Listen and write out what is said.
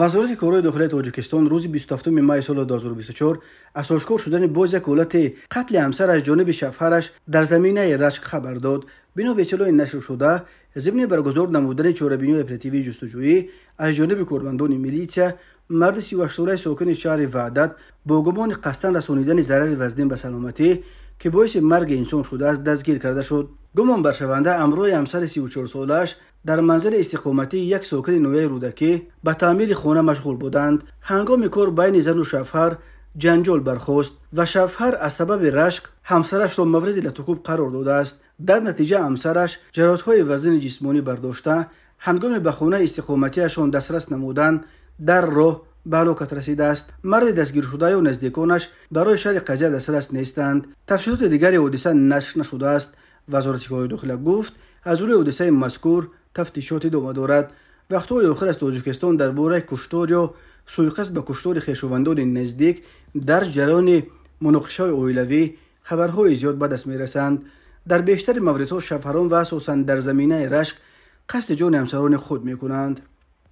Вазорати корҳои дохилии Тоҷикистон рӯзи 27 май соли 2024 аз ошкор шудани боз як ҳолати қатли ҳамсар аз ҷониби шавҳараш дар заминаи рашк хабар дод. Бино ба иттилои нашршуда, зимни баргузор намудани чорабиниҳои оперативии ҷустуҷӯӣ аз ҷониби кормандони милитсия, марди 38-солаи сокини шаҳри Ваҳдат бо гумони қасдан расонидани зарари вазнин ба саломатӣ, ки боиси марги инсон шудааст, дастгир карда шуд. Гумонбаршаванда ҳамроҳи ҳамсари 34-солааш дар манзили истиқоматии як сокини ноҳияи Рӯдакӣ ба таъмири хона машғул буданд. Ҳангоми кор байни зану шавҳар ҷанҷол бархост ва шавҳар аз сабаби рашк ҳамсарашро мавриди латукӯб қарор додааст. Дар натиҷа ҳамсараш ҷароҳатҳои вазнини ҷисмонӣ бардошта, ҳангоми ба хонаи истиқоматиашон дастрас намудан дар роҳ ба ҳалокат расидааст. Марди дастгиршуда ё наздиконаш барои шарҳи қазия дастрас нестанд. Тафсилоти дигари ҳодиса нашр нашудааст. Вазорати корҳои дохила гуфт, аз рӯи ҳодисаи мазкур тафтишот идома дорад. Вақтҳои охир аз Тоҷикистон дар бораи куштор ё суиқасд ба куштори хешовандони наздик дар ҷараёни муноқишаҳои оилавӣ хабарҳои зиёд ба даст мерасанд. Дар бештари мавридҳо шавҳарон ва асосан дар заминаи рашк қасди ҷони ҳамсарони худ мекунанд.